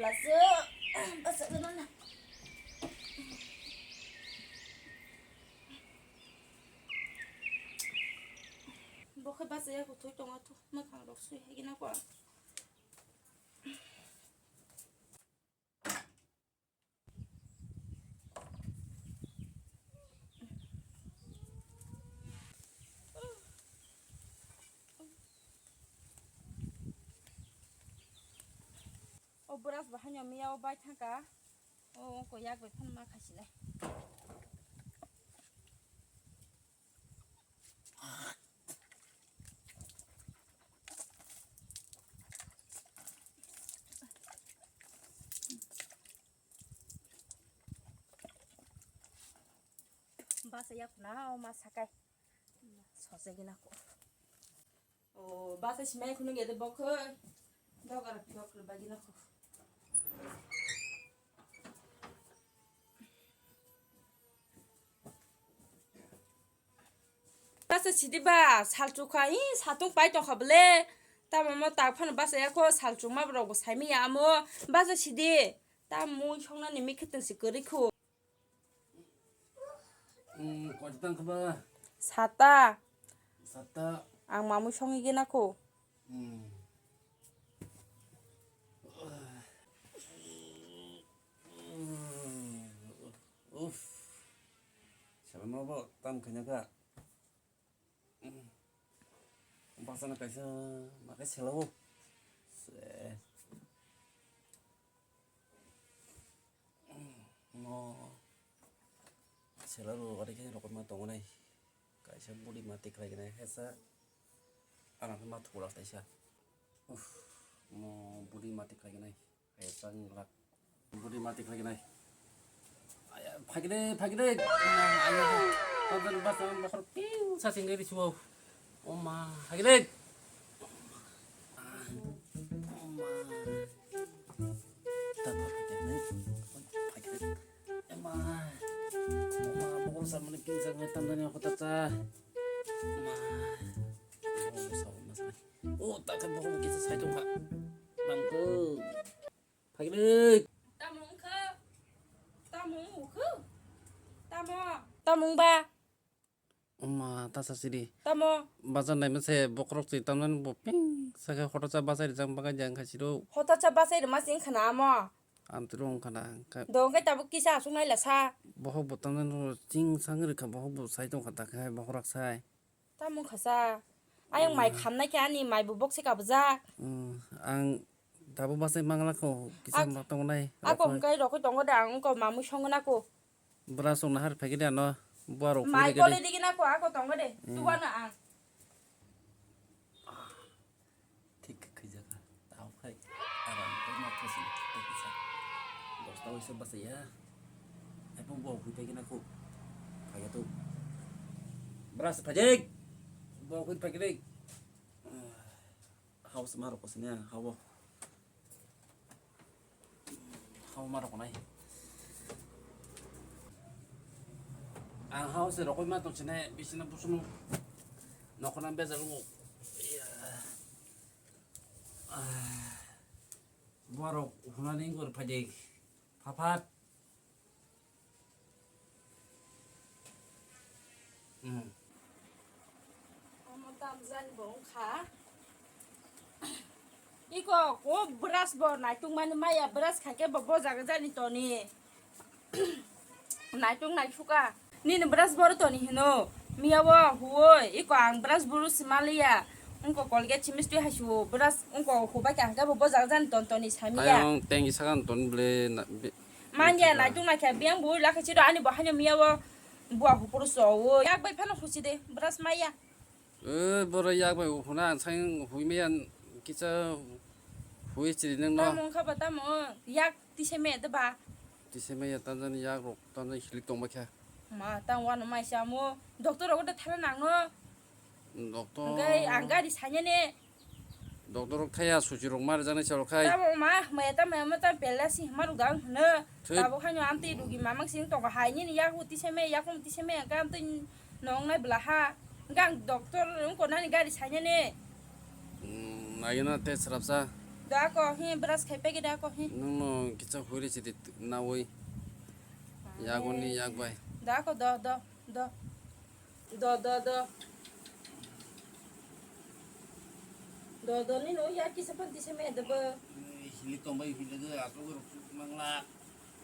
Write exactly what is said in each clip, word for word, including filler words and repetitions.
Basu, basu, basu, na. Bo khe bachaya kuthwi tongo, thu, mwkhang rok swi hai gina ko. O brush bo haino miya o bai thangka. O wngkha yak bai phano ma khaisinai. Basa yak na o ma sakai. Sojai gina ko. O basa simai khunu gede bokhe. Dogara piyok bagina ko. Basa sidi ba, salchukha, i, satung pai tongkha bole. Tamo mo tak phano basa yakho, salchukma borok bo saimanya amo. Basa sidi, ta mui songnani mikhe tongsi kwrwi kho. Hmm, koi tang kha ba? Sata. Sata. Ang mamui songwi gena kho. Hmm. Uff. Salama bo tam khanya kha. Bachana kaisa ma khe sela o. Se. Mo sela ro ari khe rokma tongo nai. Kaisa budi ma tikhlai gwnai khe sa. Ano ma thulak taisa. Uff, mo budi ma tikhlai gwnai. Kaisa nglak. Budi ma tikhlai gwnai. Aya, phagide, phagide. Aya, tabdan basa, bahar ping sa sing gari suau. O ma, phagide. O ma. Tabdan phagide. Phagide. E ma. O ma, bokol sa mani ping sa ngai tabdan ya kota cha. Ma. O sa, o ma sa. O, ta khe bokol kisa sai tongkha. Bangkho. Phagide. Tamo wngkha? Tamo wngkha? Tamo? Tamo wngba? Oma, ta sa sidi. Tamo? Bazar naima se bokhorok se tamnani bo ping sakhe hotocha bachai rijak bagai jang khaisiro. Hotocha bachai rima se wngkha na amo? Amtwrwng wngkha na, wngkha. Do wngkhe tabuk kisa aswk naila sa. Bohok bo tamnani ching sang rikha, bohok bo sai tongkha ta khe bokhorok sai. Tamo wngkha sa? Ayang mai khamnai khe ani mai bo bokse kabujak. Hmm, ang tabuk bachai mangla kho, kisa ma tongnai. Ako hwnkhe rokoi tongo de, ang wngkha mamui songna kho. Bwrasong nahar phaikhe de ano, buarok mai kole digi na kho, ako tongo de, tuwano ang. Thik khe khaijak kha. Tao khai. Aram khe ma thosing kisa. Dosta waisa bachaya. Aipung bo hoi phaikhe na khu. Phaiya tu. Bwras phajik. Bo hoi phaikhe de. House ma rok sini ya, hao. Hao ma rok nai. Ang hao se rokoi ma tong sini, bisina busunu. Nokona beja lungo. Borok hunani gor phaidi. Phaphat. Hmm. Omo tamjani bo wngkha. Iko, o brush bo naitung mani maya, brush khaikhe bo bojak jani toni. Naitung naisukha. Nini brush boro toni hino. Miya o huoi, iko ang brush boro simaliya. Wngko Colgate simisti hai suo, brush wngko hubai kha hwnkhe bo bojak jani ton toni samiya. Ayang tengki sagan ton ble na, be-, Manya naitung naikha, biyang bo lakha chiro ani bo haino miya o bua hupuru so o. Yak bai phano huchi de, brush maya. Eh, boro yak bai huna ang sang hui maya kisa hui chiri nang no. Tamo wngkha ba tamo, yak tise me de ba. Tise maya tanjani yak rok tanjani hilik tong bakha. Ma, tang wano mai samo, doctor rok de thana nang no. Doctor. Hwnkhe ang gari sainani. Doctor rok thaya suchi rok mar jani chalo khai. Tamo ma, maya ta maya ma ta pela si ma ruk dang hwno. Thik. Tabo khaino amtwi rugi mamang sing tongo hai nini yak uti seme, yak uti seme, ang amtwi nong nai bwla ha. Hwnkhe ang doctor wngko nani gari sainani. Hmm, nagina te srapsa. Da ko hi brush khai pegi da ko hi. Nwng no kisa huri sidi nawi. Yagoni yak bai. Da ko do do do. Do do do. Do do ni no ya kisa panti se me de bo. Hili tong bai hili de ato go mangla.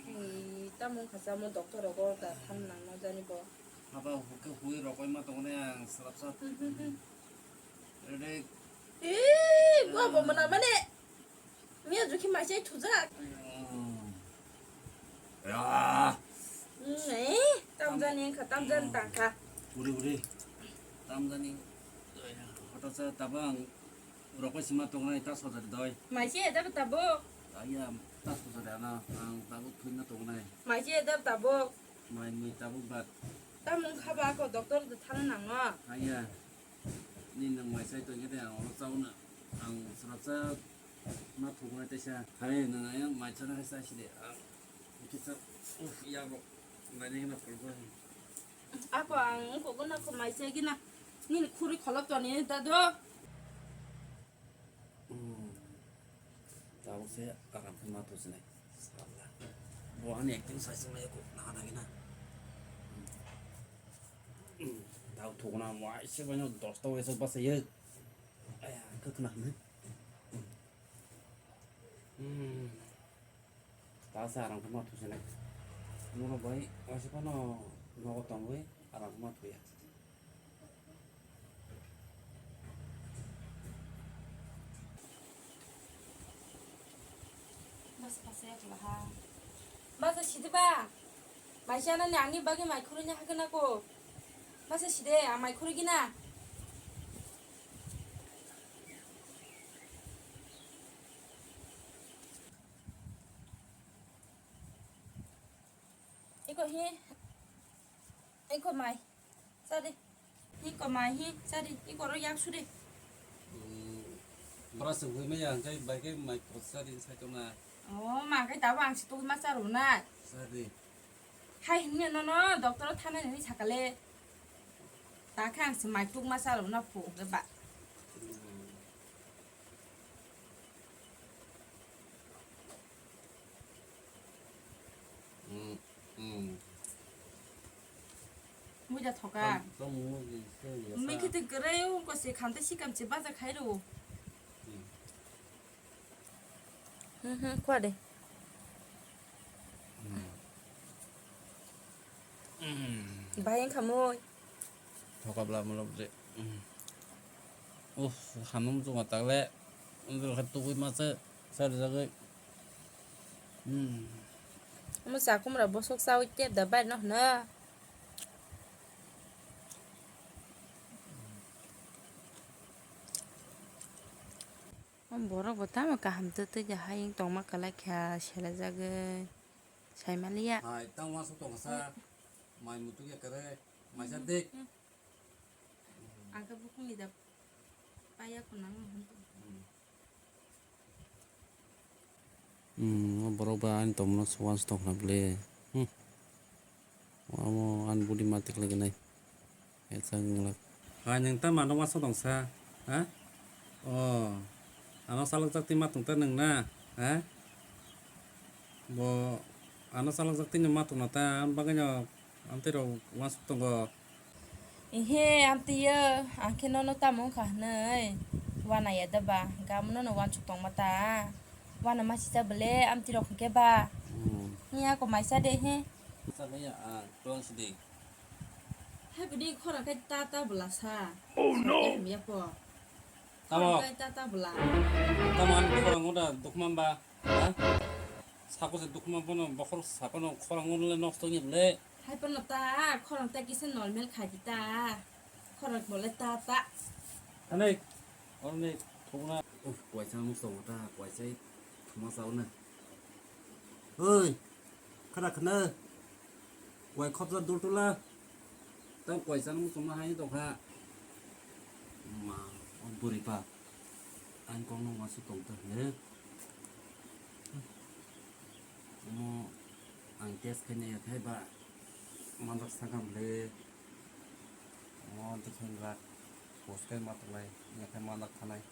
Ni tamung khasa mo doctor rogo ta than nang no jani bo. Haba huke hui rokoi ma tong ne ang sarap sap. Rede. Eh, gua bo mana mane. Ni ajo ki mai sai thujak. Ya. Hmm, eh, tamjani kha, tamjani tangkha. Uri, uri. Tamjani. Hota sa tabang rokoi sima tongnai ta sojari doi. Mai sai da tabo. Aya ta sojari ana ang tabuk thuina tongnai. Mai sai da tabo. Mai mui tabuk bat. Tamung khaba ko doctor de thana nango. Aya. Ni nwng mai sai tongkhe de ang oro chauna. Ang srapsa ma thugnai teisa. Hai nwng ayang mai chana hai sai sidi. Ang kisa uf yago. Nai nai na kolbo. Ako ang ko guna ko mai sai gina. Ni khuri kholop to ni ta do. Hmm. Tabuk se aram khe ma thusinai. Sala. Bo ani acting sai sing lai ko na na gina. Tao thukna mo aise bano dosta wesa basa ye. Aya, khe khna hne. Hmm. Ta sa arang ma thusene. Nono bai aise bano nogo tongwi arang ma thuya. Basa basa ya kula ha. Basa sidi ba. Mai chana ni ani bagi mai khurui ni hakena ko. Basa sidi a mai khurui gina. Iko hi. Iko mai. Sadi. Iko mai hi. Sadi. Iko ro yak sudi. Bra se hui maya hingkai bai ke mai kot sadi sai tong na. Oh, ma kai tabo ang si tugui ma charo na. Sadi. Hai hinne no no doctor thana ni sakale. Ta khe ang si mai tug ma charo na phu ke ba. Muida thoka. Mui khiting kwrwi wngkha se khamte sikam se baja khairo. Hmm, hmm, khwa de. Bai wngkha mui. Thokabla mulok je. Uff, hamung chuma takle. Wngkha tugui masa sari jagui. Omo chakhumra bosok chaui tep da bai no hwna. O borok bo tamo kaham twtwi ja hayung tongma kwlai kha selajagwi saimaliya. Hai tang uansuk tongkha sa mai muitu ya kwrwi maisa dik. Ang khe bukhukni da paya khwnang. Hmm, o borok ba ani tongmano uansuk tongkha bwle. Hmm. Omo ani body ma tiklai gwnai. Esa wnglak. Hai nwng ta mano uansuk tongsa? Ha? O. Ano salokjak twi ma tongta nwng na? Ha? Bo ano salokjak twi no ma tongna ta, ang bagwi no amtwi rok uansuk tongo. Ehe, amtwi yo, ang khe nono tamo wngkha hwnwi wana ya da ba, hwnkhe amo nono uansuk tongma ta. Wana masicha bwle amtwi rok hwnkhe ba. Hmm. Ni ako maisa de he. Sa ya, ah, tong sidi. Hai bini khorang khe ta ta bwla sa. Oh no. Sa ya po. Tamo. Khorang khe ta ta bwla. Tamo ani khorang uda dukman ba. Ha? Sako se dukma bono bokhorok sakono khorang ulo le nosto ni bwle. Hai pono ta khorang ta kisa normal khai di ta. Khorang bole ta ta. Ani orni thukna. Uf, kwaisa musto ta, kwaisa thuma sauna. Oi, khara khana. Kwai khopjak dultula. Tang kwai chana muchungma hai tongkha. Ma, o bwrwi pa. Ang kok no uansuk tong ta hwnwi. Omo ang test khai nai ya khai ba. Manjak sakha bwle. Omo tei khai ba. Post khai ma tongnai. Ya khai manjak thanai.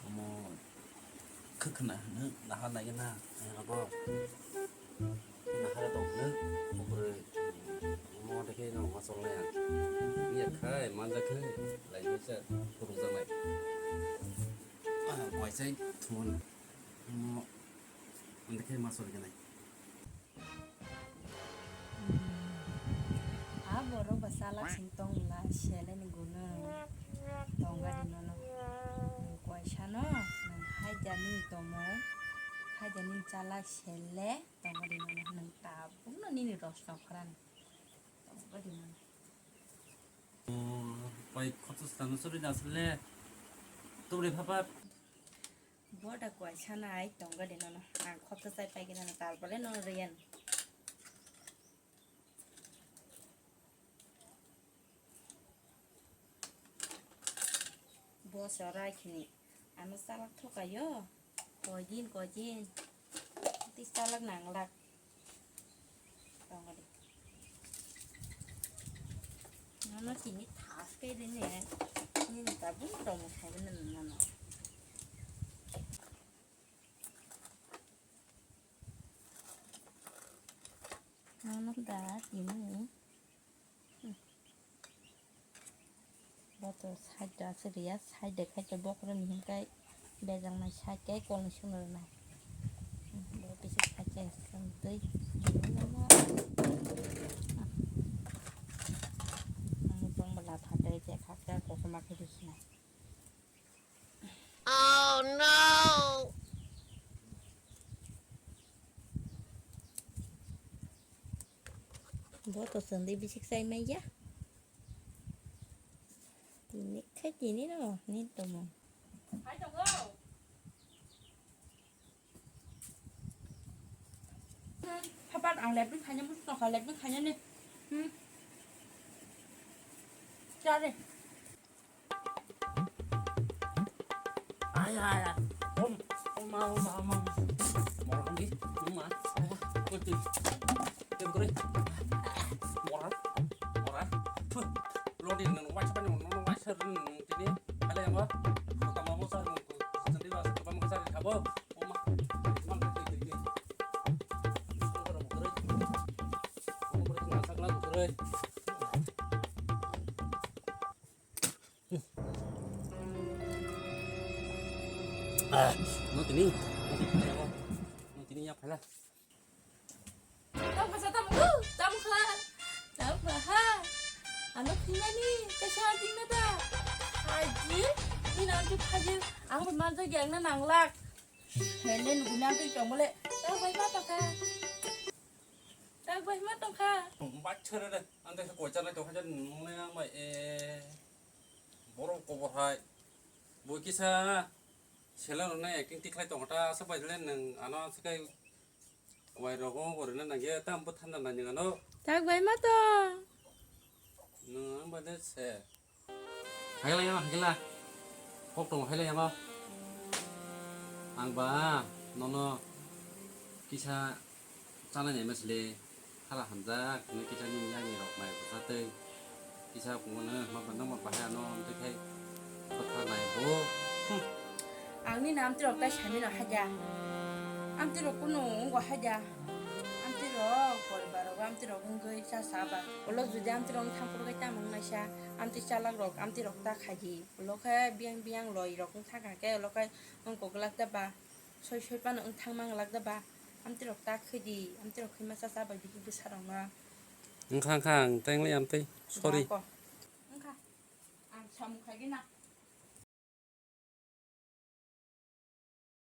Omo Khna hwnwi nahar nai na, abo nahar tong hwnwi, omo de khe no ma chol nai ang. Iya khai, manjak khai, lai ni cha, kurung jang nai. Ah, koi chai thun, omo, omo de khe ma chol nai. Hmm. A borok ba chalak sing tong la, seleng gwnang tong gari nono. Nwng koisa no, nwng haijani tomong, haijani chalak sele tong gari nono, nwng tabuk no nini rosno pharani tong gari nono. Pai khoroksa swkang no chori na asle tubri phapa. Bo da koisa nai tong gari nono. Ang khoroksa chai pai gana, tarpore no riyan. Bo chora khini. Ano chalak thokayo. Koidin, koidin. Ti chalak nanglak. Tongodi. Nono chini thas khe de ne. Nini tabuk tongmo khai de nono. Nono da chini. Bo to side o aswk riya, side de khai to bokhorok ni hinkai bejaknai side kai kolni swngo rwnai. Bo bisi side se twi. Ang tong bwla phatwi je khakhe kosom ma khe rikhinai. Oh no! Bo to chwng de bisi chai manya. Tini khai tini no, ni tomo. Phapat ang lepin khanya, musu tongkha lepin khanya ni. Hmm. Chare. Ay, ay, ay. Om, om, om, om, om. Moram di, om, ah. Kau tu. Dia bergerak. Moram, moram. Tuh. Lodi nang wajib ni, nang wajib ni, tini. Ada yang apa? Utama mau sar, nang tu. Sendiri lah, utama mau sar, apa? Om, ah. Mang tu, tu, tu. Om, bergerak. Om, bergerak. Masak lah, bergerak. Ah, no tini. No tini ya phala. Tam khasa tam, uh, tam khla. Tam khla ha. Ano tingani, kasa tingna da. Haji, ni nanti haji, ang manjak yang na nanglak. Helen guna tu chomole. Tam bai ma tokha. Tak bai ma tongkha. Bai chwrwrwk, ang khe koi chanai tongkha, je nungnai ang bai, e, borok kobor hai. Bo kisa seleng rok nai acting tikhlai tongkha ta, aswk bai le nwng ano aswk kai wai rok wng rwna nang ya, tam bo thanda nai nwng ano. Tak bai ma tong. Nwng ang bai le se. Haikhe lai, haikhe lai. Kok tongo, haikhe lai, ano. Ang ba nono kisa chanai nai masle, hala hamjak, nini kisa nini yakni rok mai bwsa tei kisa kumono ma phan nang ma bahai ano, tei khai bwkha nai bo. Hmm. Ang nini amtwi rok tai sami no haja. Amtwi rok kunu wngwi haja. Amtwi rok poribar rok, amtwi rok wngwi cha sa ba. Ulo judi amtwi rok wng thang phuru khe tamo wng naisa. Amtwi chalak rok, amtwi rok ta khaidi. Ulo khe biyang biyang loi rok wng thang kha khe, ulo khe wng kok glak da ba, soi soi phano wng thang mang glak da ba. Amtwi rok ta khwidi, amtwi rok khwima cha cha bai bihik bwsa rok no. Wngkha, wngkha, ang tei wngli amtwi. Sorry. Ba ko. Wngkha. Ang samung khai gwi na.